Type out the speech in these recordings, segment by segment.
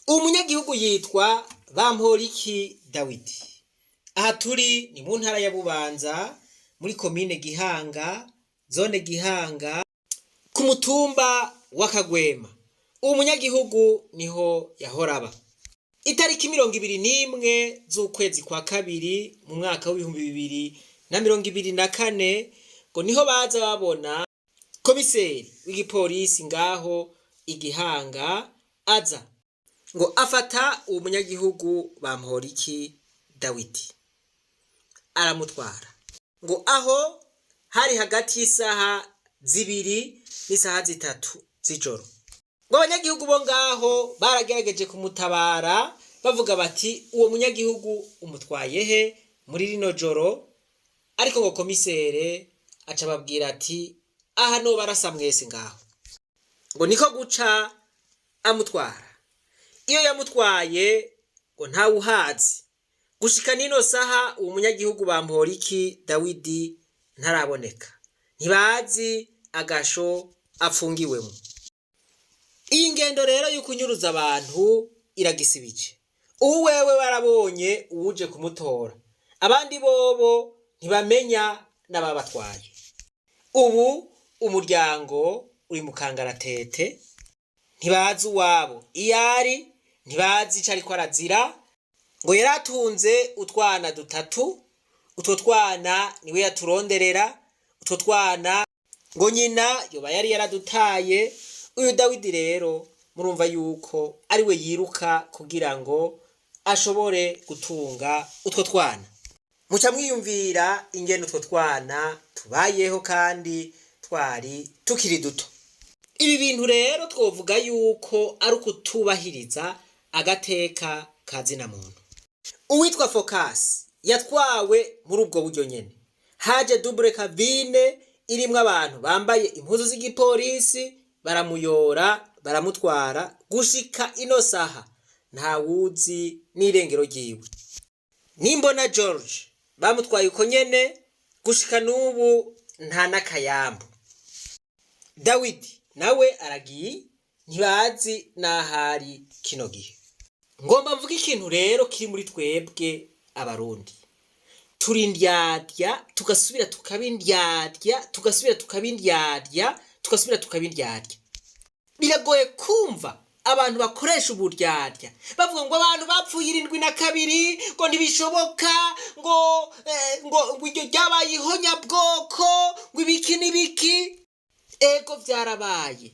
Umunyagihugu yitwa Bamporiki Dawidi. Aha turi ni mu ntara ya Bubanza, muri komine Gihanga, zone Gihanga, ku mutumba wa Kagwema. Uwo munyagihugu niho yahora aba. Itariki 21 z'ukwezi kwa kabiri mu mwaka w'2024, ngo niho baza babona komiseri w'igipolisi ngaho Igihanga aza ngo afata uwo munyagihugu Bamporiki Dawidi, aramutwara. Ngo aho hari hagati y'isaha 2 n'isaha 3 z'ijoro. Ngo abanyagihugu bo ngaho baragerageje kumutabara, bavuga bati: "Uwo munyagihugu umutwaye he muri rino joro?" Ariko ngo komisere aca ababwira ati: "Aha no barasa mwese ngaho." Ngo niko guca amutwara. Iyo yamutwaye ngo ntawuhazi. Gushika nino saha, uwo munyagihugu Bamporiki Dawidi ntaraboneka, ntibazi agasho apfungiwemo. Iyi ngendo rero yo kunyuruza abantu iragisibije. Ubu wewe barabonye uwuje kumutora, abandi bobo ntibamenya n'ababatwaye. Ubu umuryango uri mu kangaratete, ntibazi uwabo iyo ari, ntibazi ico ariko arazira. Ngo yaratunze utwana dutatu, utwo twana niwe yaturonderera. Utwo twana ngo nyina yoba yari yaradutaye. Uyu Dawidi rero murumva yuko ari we yiruka kugira ngo ashobore gutunga utwo twana. Muca mwiyumvira ingene utwo twana tubayeho kandi twari tukiri duto. Ibi bintu rero twovuga yuko ari ukutubahiriza agateka ka zina muntu. Uwitwa Fokasi yatwawe muri ubwo buryo nyene. Haje double cabine irimwo abantu bambaye impuzu z'igipolisi, baramuyora, baramutwara. Gushika ino saha ntawuzi n'irengero ryiwe. Nimbona George bamutwaye uko nyene, gushika n'ubu nta n'akayambu. Dawidi nawe aragiye, ntibazi n'ahari kino gihe. Ngomba mvuga ikintu rero kiri muri twebwe Abarundi: turi indyarya, tugasubira tukaba indyarya, tugasubira tukaba indyarya, tugasubira tukaba indyarya. Biragoye kumva abantu bakoresha uburyarya bavuga ngo abantu bapfuye 72 ngo ntibishoboka, ngo iryo ryabaye ihonyabwoko, ngo ibiki n'ibiki. Ego, vyarabaye.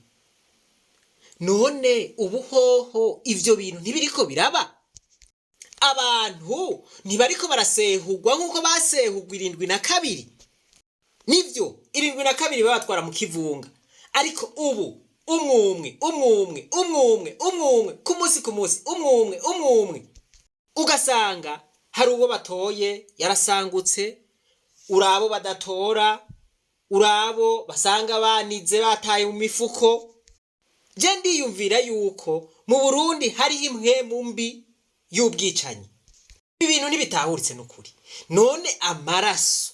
None ubu hoho ivyo bintu ntibiriko biraba? Abantu ntibariko barasehugwa nk'uko basehugwa 72? Nivyo, 72 babatwara mu kivunga, ariko ubu umwumwe umwumwe umwumwe umwumwe, ku munsi ku munsi, umwumwe umwumwe, ugasanga hari uwo batoye yarasangutse, urabo badatora, urabo basanga banize bataye mu mifuko. Je ndiyumvira yuko mu Burundi hariho impwemu mbi y'ubwicanyi. Ibi bintu ntibitahuritse n'ukuri. None amaraso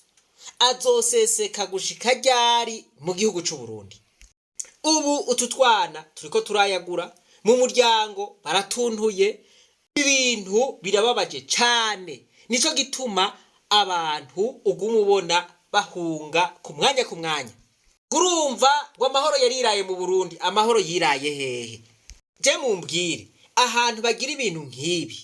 azoseseka gushika ryari mu gihugu c'u Burundi? Ubu utu twana turiko turayagura mu muryango, baratuntuye. Ibintu birababaje cane. Nico gituma abantu uguma ubona bahunga ku mwanya ku mwanya. Urumva ngo amahoro yariraye mu Burundi. Amahoro yiraye hehe? Je mumbwire ahantu bagira ibintu nk'ibi.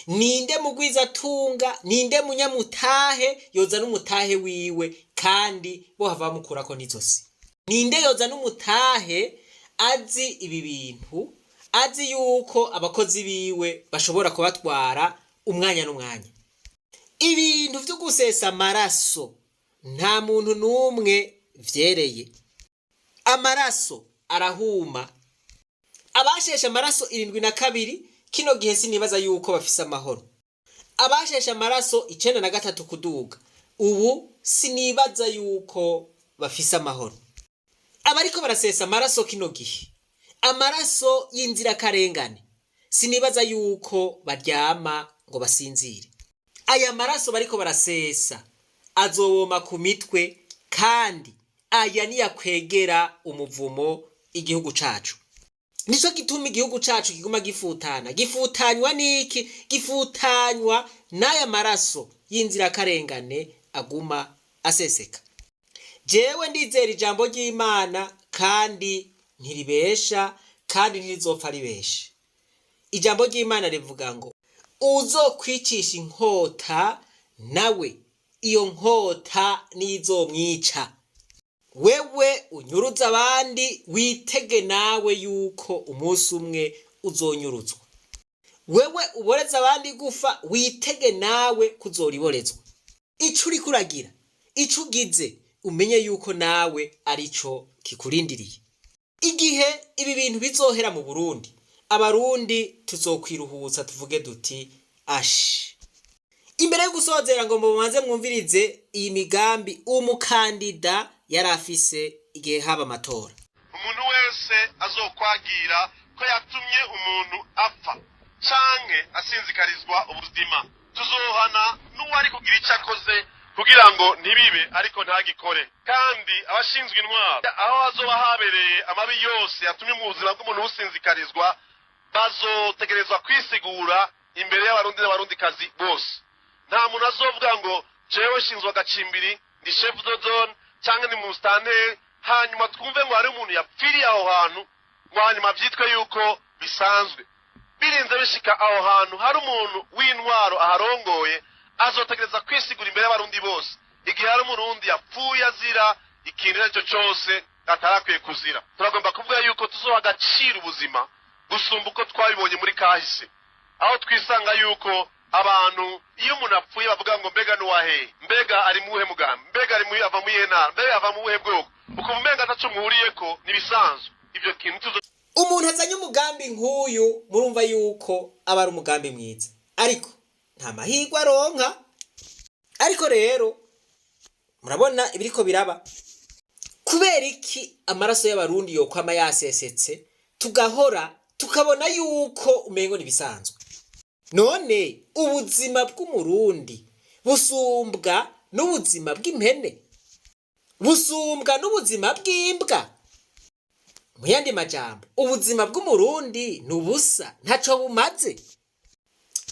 Ninde mugwizatunga, ninde munyamutahe yoza n'umutahe wiwe kandi bo hava bamukurako n'izosi? Ninde yoza n'umutahe azi ibi bintu, azi yuko abakozi biwe bashobora kubatwara umwanya n'umwanya? Ibintu vyo gusesa amaraso nta muntu n'umwe vyereye. Amaraso arahuma. Abasheshe amaraso 72 kino gihe sinibaza yuko bafise amahoro. Abasheshe amaraso 93 kuduga ubu sinibaza yuko bafise amahoro. Abariko barasesa amaraso kino gihe, amaraso y'inzirakarengane, sinibaza yuko baryama ngo basinzire. Aya maraso bariko barasesa azoboma ku mitwe, kandi aya niyakwegera umuvumo igihugu cacu. Nico gituma igihugu cacu kiguma gifutana. Gifutanywa n'iki? Gifutanywa n'aya maraso y'inzirakarengane aguma aseseka. Jewe ndizera ijambo ry'Imana, kandi ntiribesha, kandi ntirizopfa ribeshe. Ijambo ry'Imana rivuga ngo uzokwicisha inkota nawe iyo nkota nizomwica. Wewe unyuruza abandi, witege nawe yuko umunsi umwe uzonyuruzwa. Wewe uboreza abandi gufa, witege nawe kuzoriborezwa. Ico uriko uragira, ico ugize, umenye yuko nawe arico kikurindiriye. Igihe ibi bintu bizohera mu Burundi, Abarundi tuzokwiruhutsa tuvuge duti ashi. Imbere yo gusozera, ngo mubanze mwumvirize iyi migambi umukandida yari afise igihe haba amatora. Umuntu wese azokwagira ko yatumye umuntu apfa canke asinzikarizwa ubuzima, tuzohana n'uwari kugira icyo akoze kugira ngo ntibibe, ariko ntagikore. Kandi abashinzwe intwaro, aho hazoba habereye amabi yose yatumye mu buzima bw'umuntu businzikarizwa, bazotegerezwa kwisigura imbere y'Abarundi n'Abarundikazi bose. Nta muntu azovuga ngo jewe shinzwe agacimbiri, ndi chef de zone cyangwa ni musitanteri, hanyuma twumve ngo hari umuntu yapfiriye aho hantu, ngo hanyuma byitwe yuko bisanzwe. Birinze bishika aho hantu hari umuntu w'intwaro aharongoye, azotegereza kwisigura imbere y'Abarundi bose igihe hari Umurundi yapfuye azira ikintu icyo ari cyo cyose atarakwiye kuzira. Turagomba kuvuga yuko tuzoha agaciro ubuzima gusumba uko twabibonye muri kahise, aho twisanga yuko abantu iyo umuntu apfuye bavuga ngo mbega n'uwahehe, mbega ari muwuhe mugambi, mbega ari muhe, ava muyihe ntara, mbega ava mu buhe bwoko, ukumva umenga ataco muhuriyeko. Ntibisanzwe ibyo kintu tuzo. Umuntu azanye umugambi nk'uyu, murumva yuko aba ari umugambi mwiza, ariko nta mahirwe aronka. Ariko rero murabona ibiriko biraba. Kubera iki amaraso y'Abarundi yokwama yasesetse, tugahora tukabona yuko umengo ntibisanzwe? None ubuzima bw'Umurundi busumbwa n'ubuzima bw'impene, busumbwa n'ubuzima bw'imbwa? Mu yandi majambo, ubuzima bw'Umurundi ni ubusa, ntaco bumaze.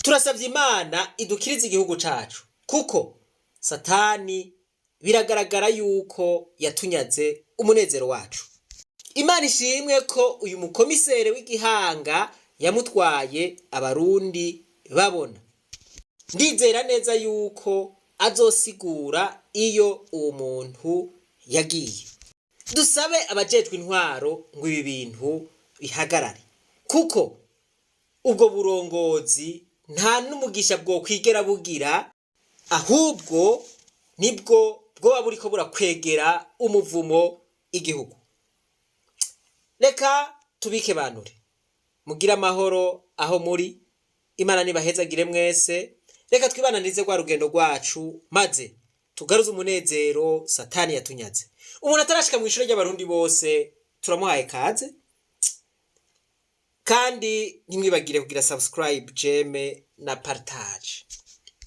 Turasabye Imana idukirize igihugu cacu, kuko Satani biragaragara yuko yatunyaze umunezero wacu. Imana ishimwe ko uyu mukomisere w'igihanga yamutwaye Abarundi babona. Ndizera neza yuko azosigura iyo uwo muntu yagiye. Dusabe abajejwe intwaro ngo ibi bintu bihagarare, kuko ubwo burongozi nta n'umugisha bwokwigera bugira, ahubwo nibwo bwoba buriko burakwegera umuvumo igihugu. Reka tubike banure, mugire amahoro aho muri. Imana nibahezagire mwese. Reka twibananize rwa rugendo rwacu, maze tugaruze umunezero Satani yatunyaze. Umuntu atarashika mu ishure ry'Abarundi bose, turamuhaye kaze. Kandi ntimwibagire kugira subscribe, j'aime na partage.